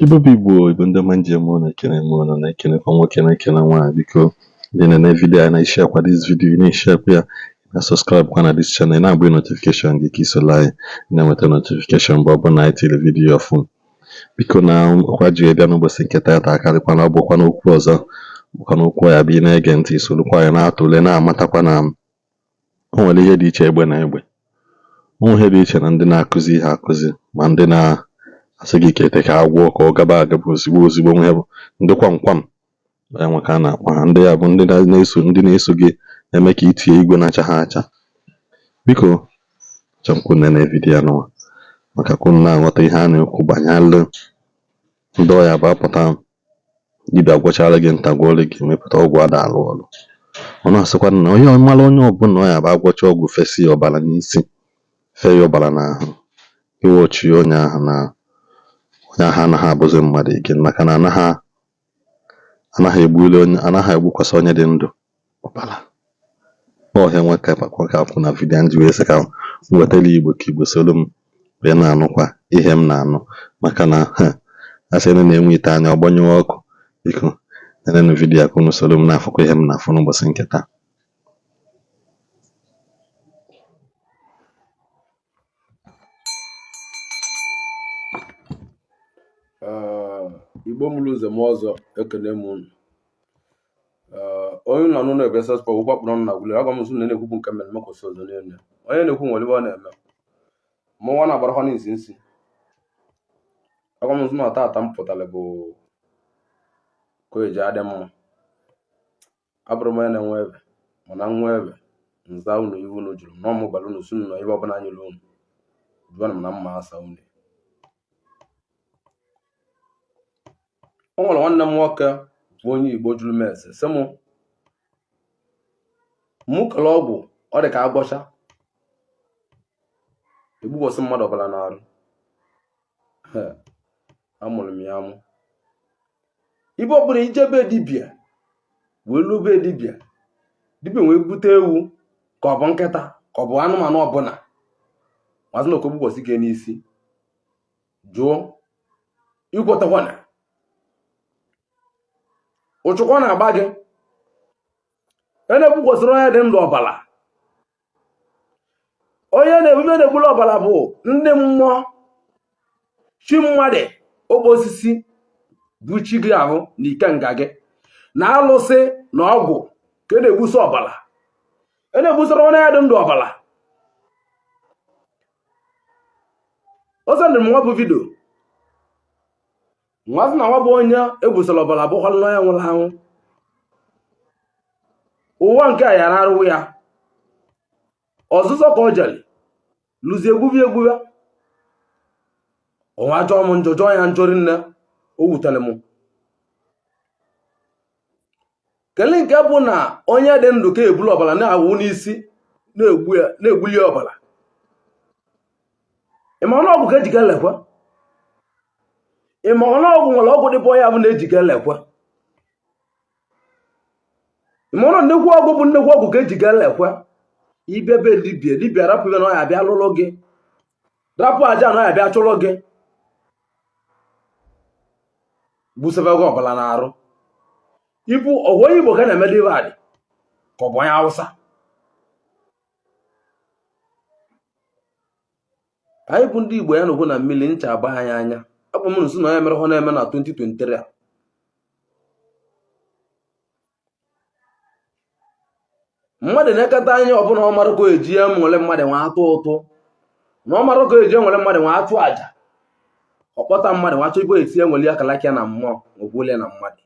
Igbo bụ Igbo, Igbo ndị ọma njem unu, ekene m unu, na-ekenekwa nwoke, na-ekene nwaanyị. Biko, ndị na-ene video anyị, na-eshare kwa this video, na-eshare kwa ya, na subscribe kwa na this channel, na-agba notification gị ka isola anyị na-enweta notification mgbe ọbụla anyị tiri video ọfụ. Biko, na ọkwa ji bịa n'ụbọchị nke taata akarịkwa na ọ bụkwa n'okwu ọzọ, bụkwa n'okwu ya bụ ị na-ege ntị, solukwa anyị na-atụle, na-amatakwa na o nwere ihe dị iche egbe na egbe. O nwere ihe dị iche na ndị na-akụzi ihe akụzi, ma ndị na-asị gị kete ka agwọ ka ọ gaba agaba ozigbo ozigbo. Nwe bụ ndị kwam kwam ya nwe ka a na-akpọ ha, ndị ya bụ ndị na-eso, ndị na-eso gị na-eme ka itinye igwe na-acha ha acha. Biko, chọmkwu nene video ya nụwa maka ka unu na-aghọta ihe a na-ekwu banyere ndị ọya bụ apụta dibịa gwọchara gị nta, gwọọrọ gị mepụta ọgwụ ada alụ ọrụ. Ọ na-asịkwa na onye mara onye ọbụla ọya bụ agwọcha ọgwụ fesi ya ọbara n'isi, fee ya ọbara n'ahụ, iwọchi onye ahụ na onye ahụ anaghị abụzi mmadụ again, maka na anaghị egbuli onye, anaghị egbukwasị onye dị ndụ ọbara. Ọhịa nwe ka ka akwụ na video m ji wee sị ka m wetara Igbo ka Igbo soro m wee na-anụkwa ihe m na-anụ, maka na a sị na na-enwe ite anya ọgbanyụọ ọkụ. Biko, nenenu video ka unu soro m na-afụkwa ihe m na-afụ n'ụbọchị nke taa. Igbo mụrụ ụzọ m ọzọ, ekene m unu. Onye nọ n'ụlọ ebe sọspọ ụkwụ kpọrọ na gwule agwa m nso na na-ekwukwu nke mere mekwụsị ọzọ niile. Onye na-ekwu nwere ebe ọ na-eme mụ nwa na-agbarakwa n'isi nsi. Agwa m nso na tata m pụtara bụ ka o eji adị mma. Abụrụ m onye na-enwe ebe, mana nwa ebe nza unu iwu unu jụrụ m na ọmụ gwara unu si unu na ibe ọbụla anyụrụ unu jụọ m na mma asa unu. O nwere nwanne m nwoke bụ onye Igbo jụrụ m ese sị mụ mụ kele ọgwụ ọ dị ka agwọcha egbukwasị mmadụ ọbara n'arụ. Amụrụ m ya amụ. Ibe ọbụla ijebe dibịa wee luo be dibịa, dibịa wee bute ewu ka ọ bụ nkịta ka ọ bụ anụmanụ ọbụla, mazị na okogbukwasị gị n'isi, jụọ ikwetakwana ụchụkwa na-agba gị. E na-egbukwasịrị onye dị ndụ ọbara, onye na-ebume na-egburu ọbara bụ ndị mmụọ, chi mmadụ, ogbe osisi bụ chi gị ahụ na ikenga gị na alụsị na ọgwụ ka e na-egbusa ọbara. E na-egbusara onye dị ndụ ọbara. O sendịrị m nwa bụ video, nwa sị na nwa bụ onye egbusara ọbara bụkwala na onye nwụrụ anwụ. Ụwa nke a ya na-arụwu ya ọzụzọ ka ọ jere lụzie egbubi egbubi ọnwa jọọ m njọ, jọọ ya njọ rinne, o wutere m. Kelee nke bụ na onye dị ndụ ka ebulu ọbara na-awụ n'isi na-egbu ya, na-egbuli ọbara. Ịma ọnụọgwụ ka ejike lekwe, ịma ọnụọgwụ nwere ọgwụ dịbọ ya bụ na ejike lekwe. Ịma ọnụ nnekwu ọgwụ bụ nnekwu ọgwụ ka ejike lekwe. Ịbịa be dibịa, dibịa rapụ ibe na ọ ya bịa lụrụ gị, rapụ aja na ọ ya bịa chụrụ gị, gbusebe gị ọbara n'arụ. Ibu ọgwụ onye Igbo ka na-eme divad ka ọ bụ onye Hausa. Anyị bụ ndị Igbo ya nọgwo na mmiri ncha agba anyị anya. Abụ m nso na onye mere ha na-eme na 2023 a. Mmadụ na-eketa anya ọbụla ọ mara ka o eji ya nwere mmadụ nwe atụ ụtụ na ọ mara ka o eji nwere mmadụ nwe atụ aja, ọkpọta mmadụ nwe achọ ibo eti enwere ya kalaka ya na mmụọ nwegbuole na mmadụ.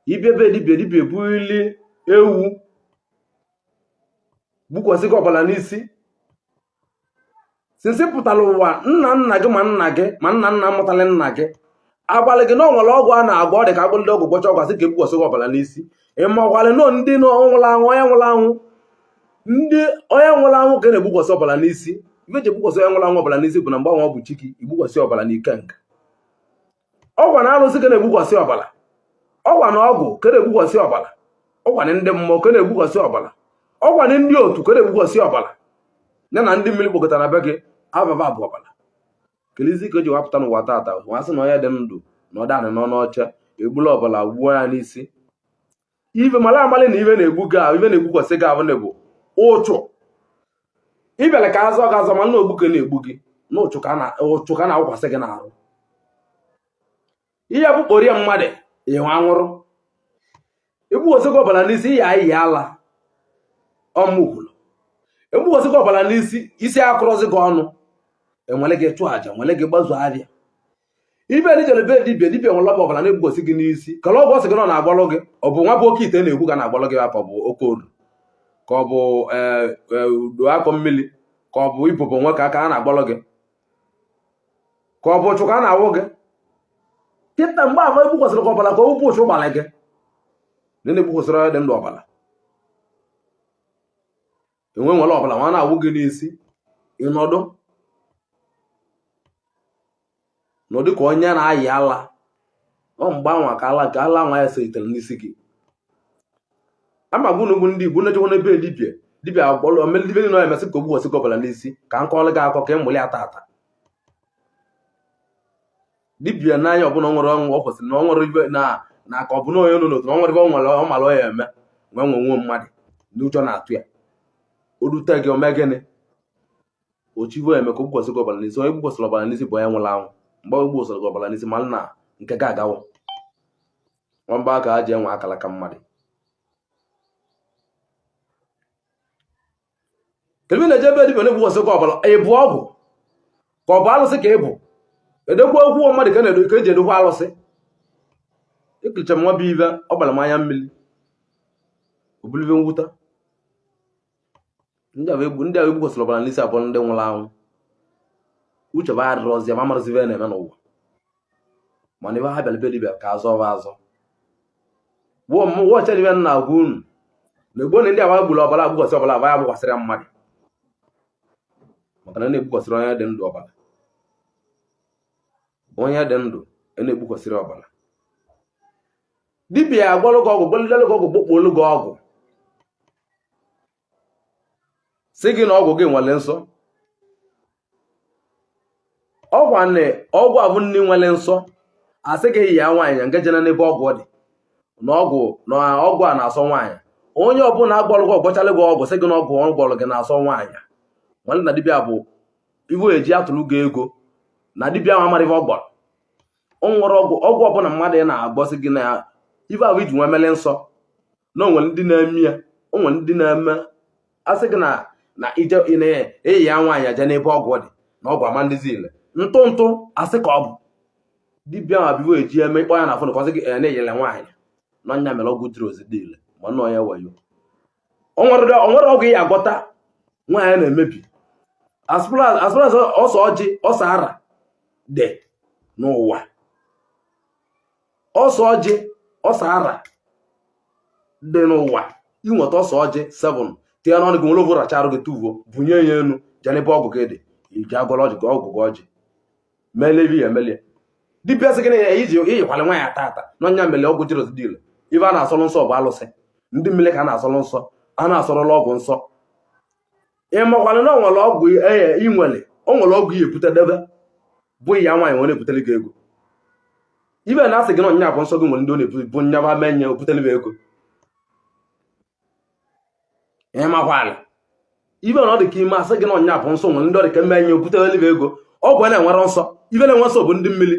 Ịbịa be dibịa, dibịa ebuli ewu gbukwasị gị ọbara n'isi. Sinsi pụtara ụwa, nna nna gị ma nna gị ma nna nna mụtara nna gị agbalị gị na ọ nwere ọgwụ a na-agwọ, ọ dị ka agwọ ndị ọgwụ gwọcha ọgwụ asị ka egbukwasị gị ọbara n'isi. Ị makwalị nọ ndị nwụrụ anwụ, onye nwụrụ anwụ, ndị onye nwụrụ anwụ ka na-egbukwasị ọbara n'isi. Ife eji egbukwasị onye nwụrụ anwụ ọbara n'isi bụ na mgbe ọ bụ chi gị igbukwasị ọbara n'ikenga. Ọgwa na alụsị ka na-egbukwasị ọbara, ọgwa na ọgwụ ka na-egbukwasị ọbara, ọgwa na ndị mmụọ ka na-egbukwasị ọbara, ọgwa na ndị otu ka na-egbukwasị ọbara, ya na ndị mmiri kpokọtara be gị ababa bụ ọbara Kelizi ka o ji wapụta n'ụwa tata nwa sị na onye dị ndụ na ọdanị nọ n'oche egbula ọbara gbuo ya n'isi. Ife mara amalị na ife na-egbu gị ahụ, ife na-egbukwasị gị ahụ bụ ụchụ. Ịbịara ka azọ gị azọ, ma nna ogbu ka na-egbu gị na ụchụ ka a na-awụkwasị gị n'arụ. Ihe bụ kporie mmadụ ịnwe anwụrụ egbukwasị gị ọbara n'isi, ya ayi ala ọmụkwuru egbukwasị gị ọbara n'isi, isi akụrọzi gị ọnụ, enwere gị chụọ aja, nwere gị gbazuo abịa. Ibe ndị jere be dibịa, dibịa nwere ọbụ ọbara na-egbukwasị gị n'isi, kala ọgwụ ọsị gị nọ na-agbalụ gị. Ọ bụ nwa bụ oke ite na-ekwu ka na-agbalụ gị, ka ọ bụ oke oru, ka ọ bụ udo akọ mmiri, ka ọ bụ ibobo nwoke aka a na-agbalụ gị, ka ọ bụ ụchụ ka a na-awụ gị. Kịta mgbe ahụ egbukwasịrị gị ọbara, ka ọ bụ ụchụ gbara gị na na-egbukwasịrị onye dị ndụ ọbara, enwe nwere ọbara nwa na-awụ gị n'isi, ịnọdụ nọdụ ka onye na-ayị ala. Ọ mgbe anwa ka ala ka ala nwa ya selitere n'isi gị. Ama gwu n'ugwu ndị Igbo na-ejekwa n'ebe dibịa, dibịa agbọlụ omele dibịa niile emesị ka o gbukwasị gị ọbara n'isi, ka nkọọlụ gị akọ ka ị mụrụ ya tata. Dibịa n'anya ọbụla nwere ọnwụ, ọ kwesịrị na ọ nwere ibe na na ka ọ bụ na onye nọ n'otu na ọ nwere ibe ọ nwere ọ mara ọ ya eme nwee nwe nwe mmadụ ndị ụjọ na-atụ ya. O rute gị ome gịnị ochivo eme ka o gbukwasị gị ọbara n'isi. Onye gbukwasịrị ọbara n'isi bụ onye nwụrụ anwụ. Mgbe o gbukwasịrị gị ọbara n'isi, malụ na nke gị agawo. Nwamba ka ha ji enwe akara ka mmadụ. Kedu na-eje ebe dibịa na-egbukwasị gị ọbara? Ị bụ ọgwụ ka ọ bụ alụsị ka ị bụ? Edekwa okwu mmadụ ka na-edo ka eji edokwa alụsị. Ekiricha m nwa bụ ive, ọ gbara m anya mmiri, obulive mwụta. Ndị ahụ egbukwasịrị ọbara n'isi abụọ ndị nwụrụ anwụ, uche ba adịrọzi ya, ma amarụzi ive na-eme n'ụwa. Mana ibe ha bịara be dibịa ka azọ ba azọ wọcha dibịa nna agwa unu na egbo na ndị agba gburu ọbara agbukwasị ọbara aba ya gbukwasịrị mmadụ, maka na na-egbukwasịrị onye dị ndụ ọbara, onye dị ndụ na-egbukwasịrị ọbara. Dibịa agwọlụ gị ọgwụ, gwọlụlụ gị ọgwụ, gbokpolu gị ọgwụ, sị gị na ọgwụ gị nwere nsọ. Ọgwa na ọgwụ abụ nne nwere nsọ, asị gị ya nwaanyị nke jere n'ebe ọgwụ dị na ọgwụ na ọgwụ a na-asọ nwaanyị. Onye ọbụla agwọlụ gị ọgbọchalụ gị ọgwụ sị gị na ọgwụ ọ gwọrọ gị na-asọ nwaanyị, nwanne na dibịa bụ ivu eji atụrụ gị ego na dibịa ahụ amara ife ọ gwọrọ. O nwere ọgwụ ọgwụ ọbụla mmadụ na-agbọsị gị na ife ahụ iji nwee mele nsọ, na o nwere ndị na-eme ya, o nwere ndị na-eme asị gị na na ije eyi ya nwaanyị aje n'ebe ọgwụ dị na ọgwụ ama ndịzi ile ntụ ntụ, asị ka ọ bụ dibịa ahụ bụ eji eme ịkpọ ya na phone ka ọ sị gị na-eyele nwaanyị na ọnya mere ọgwụ jiri ozi dị ile ma nna onye wayo. O nwere ọgwụ ya agwọta nwaanyị na-emebi as far as ọsọ ọjị ọsọ ara dị n'ụwa, ọsọ ọjị ọsọ ara dị n'ụwa, inweta ọsọ ọjị 7 tinye n'ọnụ gị nwere ovu racharụ gị tuvuo bunye ya enu jee n'ebe ọgwụ gị dị iji agwọrọ ọjị gị ọgwụ gị ọjị melie ibe ya emelie. Dibịa sị gị na ya iji iyikwala nwaanyị ata ata n'ọnya mere ọgwụ jiri dị ile. Ife a na-asọrọ nsọ bụ alụsị, ndị mmiri ka a na-asọrọ nsọ, a na-asọrọla ọgwụ nsọ. Ị makwara na o nwere ọgwụ inwere, o nwere ọgwụ ya ebute debe bụ ya nwaanyị nwere ebutere gị ego. Ibe na-asị gị na ọnya bụ nsọ gị nwere ndị ọ na-ebu bụ nyaba menye obutere gị ego. Ị makwara ibe na ọ dị ka ime asị gị na ọnya bụ nsọ nwere ndị ọ dị ka mmenye obutere gị ego. Ọgwụ a na-enwere nsọ, ibe na-enwe nsọ bụ ndị mmiri,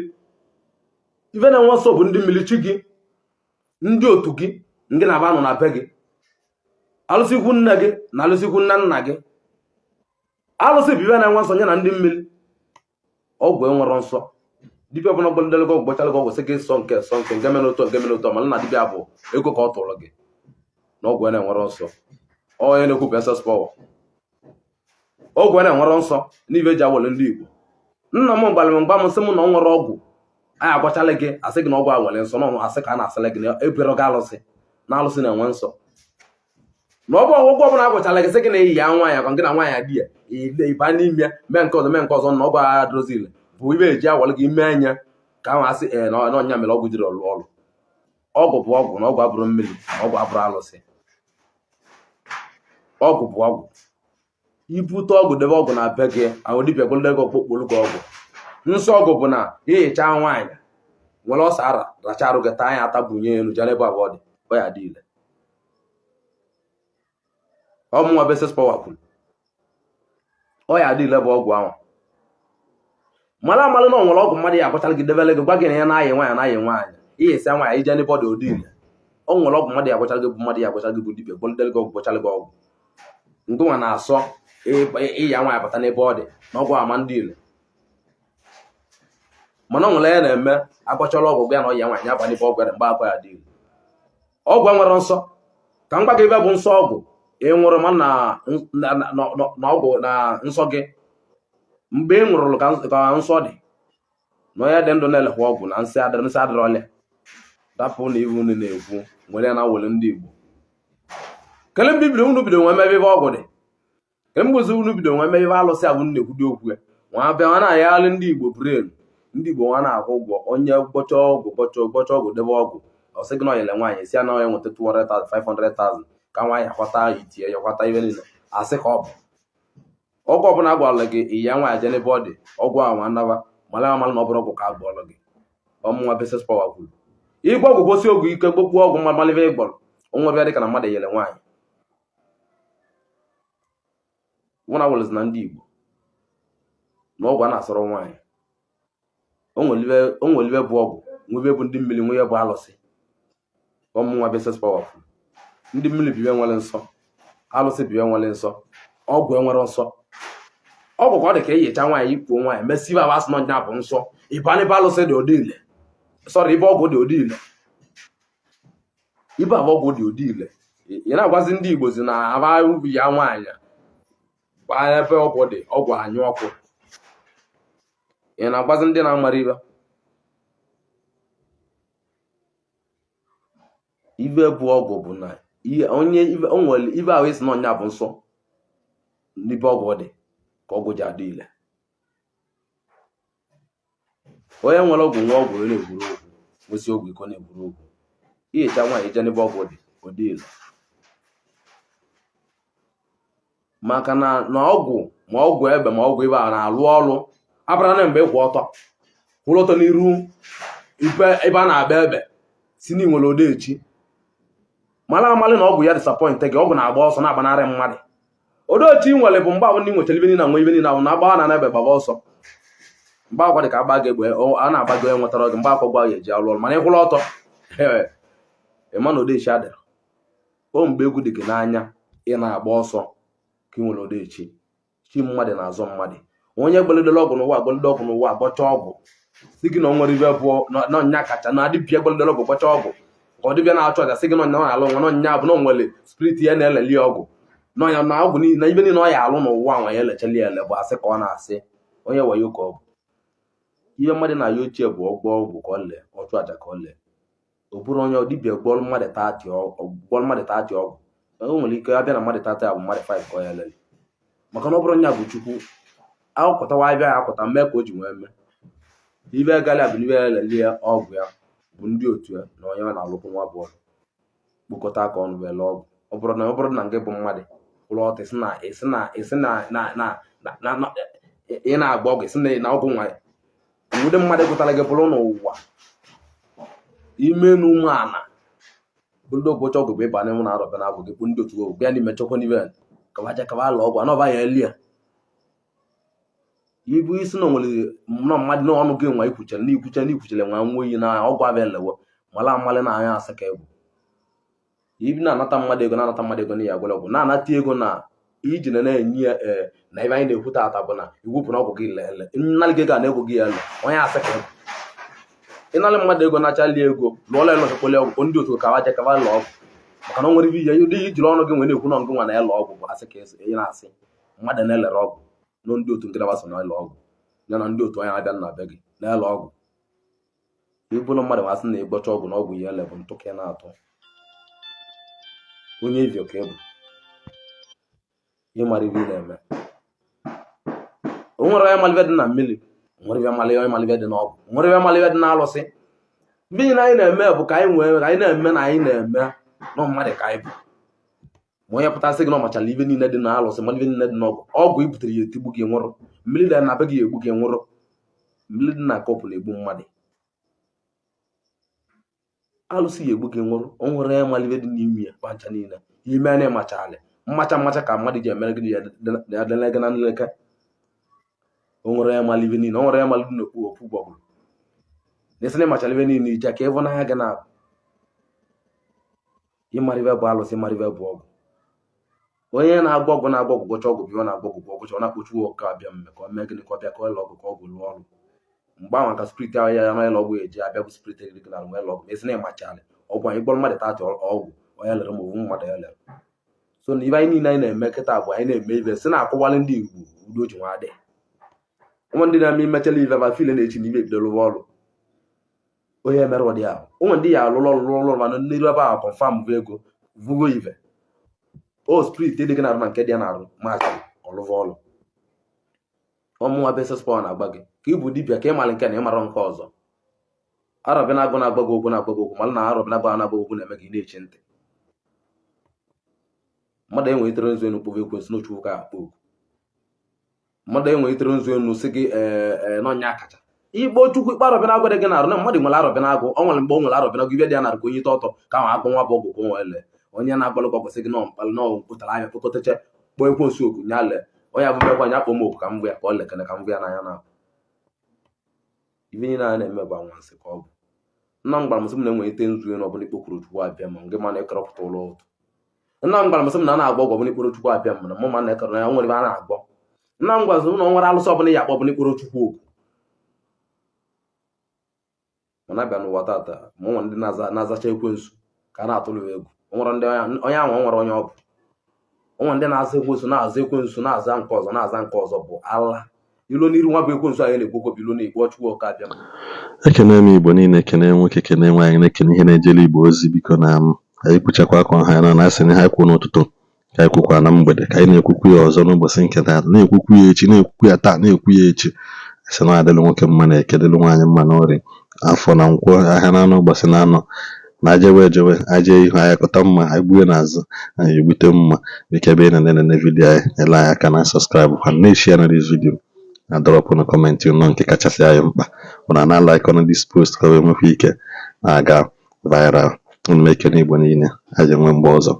ibe na-enwe nsọ bụ ndị mmiri chi gị, ndị otu gị, ndị na-aba nọ na be gị, alụsị ikwu nne gị na alụsị ikwu nna nna gị. Alụsị bụ ibe na-enwe nsọ ya na ndị mmiri. Ọgwụ enwere nsọ. Dibịa ọbụla gbọdere gị ọgwụ gbọchala gị ọgwụ sị gị sọ nke sọ nke nke mere otu nke mere otu, mana na dibịa bụ ego ka ọ tụrụ gị na ọgwụ na-enwere nsọ. Onye na-ekwu bụ SS power. Ọgwụ na-enwere nsọ n'ibe eji awele ndị Igbo. Nna m gwara m mgba m sị m na ọ nwere ọgwụ anyị agwachala gị asị gị na ọgwụ a nwere nsọ, na asị ka a na-asịla gị na ebere gị alụsị na alụsị na-enwe nsọ. Na ọ bụ ọgwụgwọ ọbụla agwachala gị sị gị na eyi ya nwaanyị ka gị na nwaanyị di ya ịba n'ime ya mee nke ọzọ mee nke ọzọ na ọgwụ agha dozi ile bụ ibe eji awale gị ime anya ka ahụ asị ee na ọnya mere ọgwụ jiri ọlụ ọlụ. Ọgwụ bụ ọgwụ na ọgwụ abụrụ mmiri na ọgwụ abụrụ alụsị. Ọgwụ bụ ọgwụ. Ibute ọgwụ debe ọgwụ na be gị ahụ dibịa gwọlụ gị ọkpụkpụrụ gị ọgwụ Nsọ ọgwụ bụ na ịyịcha nwaanyị nwere ọsọ ara racha arụ gị taa ya ata bunye elu jere ebe abụọ dị ọ ya dị ile. Ọmụnwa bụ SS Power kwuru ọ ya dị ile bụ ọgwụ ahụ. Mara amalụ na ọ nwere ọgwụ mmadụ ya agwachala gị, debele gị, gwa gị na ya na-ayị nwaanyị, na-ayị nwaanyị, ihe esi nwaanyị ije n'ebe ọ dị ụdị ile. Ọ nwere ọgwụ mmadụ ya agwachala gị, bụ mmadụ ya agwachala gị, bụ dibịa gwọlidere gị ọgwụ, gwachala gị ọgwụ ngụnwa na-asọ ịya nwaanyị bata n'ebe ọ dị na ọgwụ ama ndị ile. Mana ọ nwere ya na-eme agwachala ọgwụ ya na ọya nwaanyị aba n'ebe ọgwụ ya dị mgbe akwa ya dị ile. Ọgwụ nwere nsọ ka m gwa gị ebe bụ nsọ ọgwụ ị nwụrụ ma na na ọgwụ na nsọ gị mgbe ị nwụrụ ka nsọ dị na onye dị ndụ na-elekwa ọgwụ na nsị adịrị, nsị adịrị ọlịa dapụ na iwu unu na-ekwu nwere ya na were ndị Igbo kele mgbe unu bido nwe mebe ebe ọgwụ dị, kele mgbe unu bido nwe mebe ebe alụsị abụ na-ekwudo okwu ya nwa bịa nwa na-ayagharị ndị Igbo brain. Ndị Igbo nwa na-akwụ ụgwọ onye gbọcha ọgwụ, gbọcha gbọcha ọgwụ, debe ọgwụ, ọ sị gị na oyele nwaanyị si na onye nweta 200,000, 500,000 ka nwaanyị akwata itie ya kwata ibe niile asị ka ọ bụ ọgwụ ọbụla agwara gị iya nwaanyị jee n'ebe ọ dị ọgwụ ahụ anaba mara amara na ọ bụrụ ọgwụ ka agwọrọ gị. Ọmụnwa bụ SS Power kwuru ịgwọ ọgwụ gosi ọgwụ ike gbokpuo ọgwụ mmadụ malive ịgbọrọ onwe bịa dịka na mmadụ yere nwaanyị nwụna wụlụzi na ndị Igbo na ọgwụ a na-asọrọ nwaanyị o nwere ibe bụ ọgwụ, nwebe bụ ndị mmiri, nwe bụ alụsị. Ọmụnwa bụ SS Power kwuru ndị mmiri bụ ibe nwere nsọ, alụsị bụ ibe nwere nsọ, ọgwụ enwere nsọ. Ọgwụ ka ọ dị ka eyicha nwaanyị ikpuo nwaanyị mesibe abụ asị na ọnya bụ nsọ ịba n'ebe alụsị dị ụdị ile sọrọ ibe ọgwụ dị ụdị ile ibe abụ ọgwụ dị ụdị ile. Ị na-agwazi ndị Igbo si na aba ya nwaanyị gbaa ebe ọgwụ dị ọgwụ anyụ ọkụ. Ị na-agwazi ndị na-amara ibe ibe bụ ọgwụ bụ na onye o nwere ibe ahụ isi na ọnya bụ nsọ n'ibe ọgwụ dị ka ọgwụ ji adị ile. Onye nwere ọgwụ nwe ọgwụ na-ekwuru okwu nwesị ọgwụ iko na-ekwuru okwu ihicha nwaanyị ije n'ebe ọgwụ dị ụdị ile maka na na ọgwụ ma ọgwụ ebe ma ọgwụ ibe a na-alụ ọrụ abara na mgbe ịkwụ ọtọ kwụrụ ọtọ n'iru ebe a na-agba ebe si na nwere odechi mara amalị na ọgwụ ya disappoint gị. Ọgwụ na-agba ọsọ na-agbanarị mmadụ. Odechi nwere bụ mgbe ahụ ndị nwechara ibe niile nwe ibe niile ahụ na-agba na ebe gbaba ọsọ mgbe akwa dị ka agba gị egbe a na-agba gị onye nwetara gị mgbe akwa gwa ya eji alụ ọrụ mana ịkwụrụ ọtọ ịma na odechi adịrọ o mgbe egwu dị gị n'anya ị na-agba ọsọ ka ị nwere odechi chi mmadụ na-azọ mmadụ. Onye gbalidere ọgwụ n'ụwa gbalide ọgwụ n'ụwa gbọcha ọgwụ si gị na o nwere ibe bụ na ọnya kacha na adịbịa gbalidere ọgwụ gbọcha ọgwụ ka ọ dịbịa na-achụ aja sị gị na ọnya na-alụ nwa na ọnya bụ na o nwere spirit ya na-eleli ọgwụ na ọnya na ọgwụ niile na ibe niile ọ ya alụ n'ụwa nwa ya elechali ya ele bụ asị ka ọ na-asị onye wayo ka ọ bụ ihe mmadụ na-aya ochie bụ ọgwụ ọgwụ ka ọ lee ọchụ aja ka ọ lee ọ bụrụ onye dibịa gwọrọ mmadụ 30 gwọrọ mmadụ 30 ọgwụ o nwere ike abịa na mmadụ 30 bụ mmadụ 5 ka ọ ya lele maka na ọ bụrụ nya bụ Chukwu akwụtawa abịa ya akwụta mee ka o ji nwee mee ibe gara bụ n'ibe ya lelie ọgwụ ya bụ ndị otu ya na onye ọ na-alụkwu nwa bụ ọrụ kpokọta aka ọnụ wee lee ọgwụ. Ọ bụrụ na nke bụ mmadụ kwụrụ ọtọ isi na isi na isi na na na na na ị na-agba ọgwụ isi na ọgwụ nwa ụdị mmadụ gụtara gị bụrụ n'ụwa ime n'ume ana bụ ndị ụbọchị ọgwụ bụ ịba n'ịnwụ na arọbịa na agwụ gị bụ ndị otu ọgwụ bịa n'ime chọkwa n'ibe kabaja kaba alụ ọgwụ anọba ya eli ya ibu isi na onwere nọ mmadụ n'ọnụ gị nwa ikwuchere na ikwuchere na ikwuchere nwa nwa oyi na ọgwụ abịa lewe mala amalị na anya asị ka egwu ibi na-anata mmadụ ego na-anata mmadụ ego na ya agwụla ọgwụ na-anata ego na iji na na-enye ya ee na ebe anyị na-ekwu taata bụ na iwepụ na ọgwụ gị lele nnalị gị ego a na ego gị ya ele onye asị ka egwu ịnalị mmadụ ego nachali ego lụọla elu ọchọkwele ọgwụ ndị otu kawa je kawa lụọ ọgwụ maka na o nwere ibe ihe ụdị ijiri ọnụ gị nwee na-ekwu na ngị nwa na-ele ọgwụ bụ asị ka ị na-asị mmadụ na-elere ọgwụ na ndị otu nke na-agbasa na-ele ọgwụ ya na ndị otu onye abịa na be gị na-ele ọgwụ ibụlụ mmadụ masị na ịgbọcha ọgwụ na ọgwụ ya ele bụ ntụ ka ị na-atụ onye evio ka ị bụ ịmara ibe ị na-eme. O nwere onye malibe dị na mmiri, nwere ibe mali onye malibe dị n'ọgwụ, nwere ibe malibe dị n'alụsị. Mmiri na anyị na-eme bụ ka anyị nwee ka anyị na-eme na anyị na-eme nọ mmadụ ka anyị bụ ma onye pụtasị gị na ọ machala ibe niile dị n'alụsị mara ibe niile dị n'ọgwụ ọgwụ i butere ya etigbu gị nwụrụ mmiri dị na be gị egbu gị nwụrụ. Mmiri dị na kọpụ na-egbu mmadụ. Alụsị ya egbu gị nwụrụ. O nwere ya mara ibe dị n'ime ya kpancha niile ime a na-emachalị mmacha mmacha ka mmadụ ji emere gị ya dịle gị na nleke. O nwere ya mara ibe niile, o nwere ya mara dị n'okpu okpu gbọgburu na isi na ịmachala ibe niile ije ka ịvụ n'anya gị na-abụ ịmara ibe bụ alụsị, ịmara ibe bụ ọgwụ. Onye na-agwọ ọgwụ na-agwọ ọgwụ, gwọcha ọgwụ bụ ọ na-agwọ ọgwụ, gwọcha, ọ na-akpọchu ọka abịa mme ka ọ mee gịnị, ka ọ bịa ka ọ lụọ ọgwụ, ka ọgwụ lụọ ọrụ. Mgbe ahụ ka spirit ahụ ya ya ọgwụ eji abịa bụ spirit gị na nwee ọgwụ. Ma esi na ịmachalị ọgwụ anyị gbọrọ mmadụ 30 ọgwụ, onye lere ma owu mmadụ ya lere. So na ibe anyị niile anyị na-eme kịta bụ anyị na-eme ibe si na-akụwalị ndị Igbo udo ji nwa dị. Ụmụ ndị na-eme imechala ibe ba file na-echi na ibe ebido lụwa ọrụ. Onye mere ụdị ahụ, ụmụ ndị ya alụlụ ọrụ lụrụ ọrụ, mana n'iru ebe ahụ confirm bụ ego vugo ibe o spirit dị gị na-arụ na nke dị ya na-arụ maachị ọlụva ọrụ. Ọmụnwa bụ SS Power na-agba gị ka ị bụ dibịa ka ị mara nke na ị mara nke ọzọ. Arọbịa na-agụ na-agba gị okwu, na-agba gị okwu, mara na arọbịa na-agba na-agba gị okwu na-eme gị ị na-echi ntị. Mmadụ enwelitere nzu enu kpọba ekwensu n'ochu ụka akpọ oku. Mmadụ enwelitere nzu enu sị gị ee n'ọnya kacha igbo chukwu ikpe arọbịa na-agụ dị gị na-arụ na mmadụ nwere arọbịa na-agụ. Ọ nwere mgbe o nwere arọbịa na-agụ ibe dị ya na-arụ ka onye ite ọtọ ka ahụ agụ nwa bụ ọgwụ ka o nwere onye na-agbalụ gị ọgwụ sị gị nọ mkpalụ nọ kpụtara anya kpokọtacha kpọọ ekwensu oku nya lee onye abụbekwa nya kpọọ m oku ka m gwa ya ka ọ lekene ka m gwa ya n'anya na ibe niile a na-eme bụ anwansị ka ọ bụ. Nna m gwara m sị m na enwere nzu elu ọbụla ikpokwuru chukwu abịa ma ngị ma na-ekerọpụta ụlọ ụtụ. Nna m gwara m sị m na a na-agwọ ọgwụ ọbụla ikporo chukwu abịa m na mụ ma na-ekere na ya nwere ebe a na-agwọ. Nna m gwaziri m na ọ nwere alụsị ọbụla ya akpọ ọbụla ikporo chukwu oku. Mana abịa n'ụwa tata ma ọ nwere ndị na-azacha ekwensu ka a na-atụrụ ya egwu. O nwere ndị onye ahụ o nwere onye ọ bụ. O nwere ndị na-aza ekwensu, na-aza ekwensu, na-aza nke ọzọ, na-aza nke ọzọ bụ ala ilo n'iru nwa bụ ekwensu anyị na-ekwu okwu bụ ilo na-ekwu ọchukwu ọka abịa m. Ekene m Igbo niile, ekene nwoke, kene nwaanyị, na-ekene ihe na-ejele Igbo ozi. Biko na m anyị kwuchakwa aka ọha ya na asị na ihe anyị kwuo n'ụtụtụ ka anyị kwukwa na mgbede, ka anyị na-ekwukwu ya ọzọ n'ụbọchị nke taa, na-ekwukwu ya echi, na-ekwukwu ya taa, na-ekwu ya echi. Sị na adịlụ nwoke mma na eke, dịlụ nwaanyị mma na orie, afọ na nkwọ, ahịa na anọ, ụbọchị na anọ na ajewe ejewe aje ihu anyị kụta mma, anyị gbue n'azụ anyị egbute mma. Biko ebe ị na-enene video anyị, nyere anyị aka na subscribe kwa, na-eshare na this video, na drop na comment nọ nke kachasị anyị mkpa bụ na na like on this post ka o wee nwekwa ike na-aga viral. Unu m ekene Igbo niile, anyị enwe mgbe ọzọ.